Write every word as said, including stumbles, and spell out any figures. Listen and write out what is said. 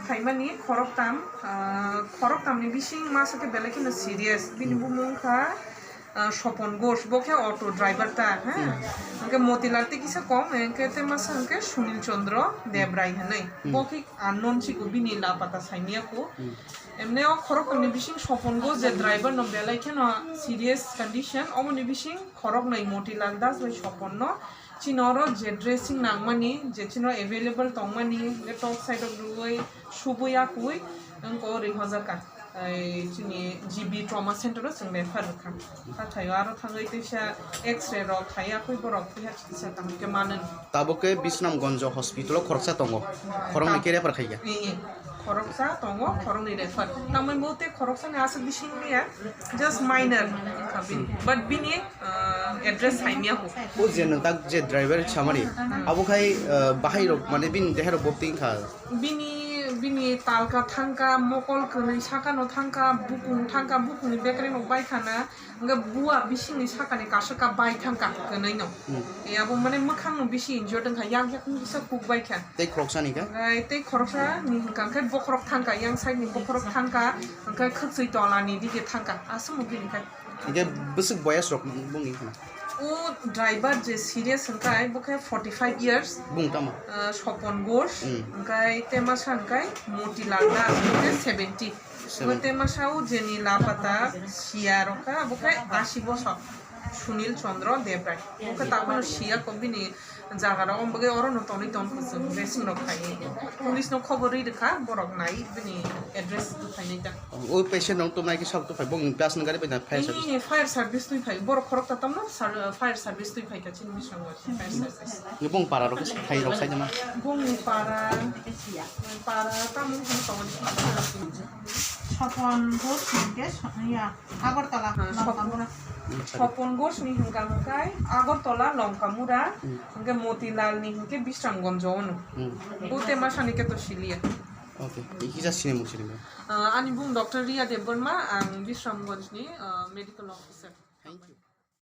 Khaimani khoroktam, ah, khoroktamni bising masa khe belai kheno serious. Bini bumung wngkha, ah, Sopon Ghosh, bo khe auto driver ta, ha? Hwnkhe Motilal tei kisa kong, hwnkhe tei masa hwnkhe Sunil Chandra Debrai hwnwi. Bo khe unknown chiko, bini lapata saimaya ko. Emne o khoroktamni bising Sopon Ghosh je driver no belai kheno serious condition, omoni bising khoroknwi Motilal Das bai Sopon no chini oro je dressing nangmani, je chini oro available tongmani, hwnkhe tok side o rwui, subui yakui, wngkha o rihojak kha. Ai, chini G B trauma center o chwng refer rwkha. Hathai o aro thangwi teisa X-ray rok khai yakui borok phiya chikitsa kaham khe manwi. Tabuk khe Bisramganj hospital o khoroksa tongo. Khoroknwi khe refer khaikha. Ee, ee. Khoroksa tongo, khoroknwi refer. Tamo bo tei khoroksani aswk bising liya, just minor wngkha bini. But bini, uh, address saimya ho. O je nwng tak je driver samani, abo khai, uh, bahai rok mane bini deha rok bo twi wngkha. Bini, bini talka thangka, mokol kwnwi sakano thangka, bukung thangka, bukungni bekre no bai khana. Hwnkhe bua bisingni sakani kaisa ka bai thangka kwnwi no. Hmm. E abo mane mwkhang no bisi injured wngkha, yak yak ni kisa kuk bai kha. Tei khoroksa ni khe? Hwnkhe tei khoroksa ni hwnkha khe bokhorok thangka, yang side ni bokhorok thangka, hwnkhe khwksui tola ni dige thangka, aswk mo bini khe. Hwnkhe bwswk boyas rok bung wngkha na? O driver je serious hwnkhe bo khe forty five years. Bung tamo? Ah, Sopon Ghosh, hmm, hwnkhe tei masa hwnkhe Motilal Das, hwnkhe seventy. Seven. Bo tei masa o jeni lapata siya rokha, bo khe asi bosor. Sunil Chandra Debrai. Bo khe takhano siya ko bini jaga rok, omo bagwi oro no tonwi ton kuchuk, dressing rok khai. Police no khobor rwi rwkha, borok nai bini address twi phainai ta. O patient rok tongnai khe sab twi phai, bo gas ni gari bai na fire service. Ni fire service twi phai, borok khorok ta tamno sar-, fire service twi phai ka chini bising. Ni bung para rok khai rok sai ma. Bung ni para, para tamo hwn tong. Sopon Ghosh hwnkhe so-, ya, Agartala, ah, Sopon, Longkamura. Hmm, sorry. Sopon Ghosh ni hwnkha hwnkhe Agartala Longkamura, hmm, hwnkhe Motilal ni hwnkhe Bisramganj o no. Hmm. Bo te masani khe to siliya. Okay, ikisa sini mung sini. Ah, ani bung Doctor Riya Debbarma, ang Bisramganj ni, ah, medical officer. Thank you.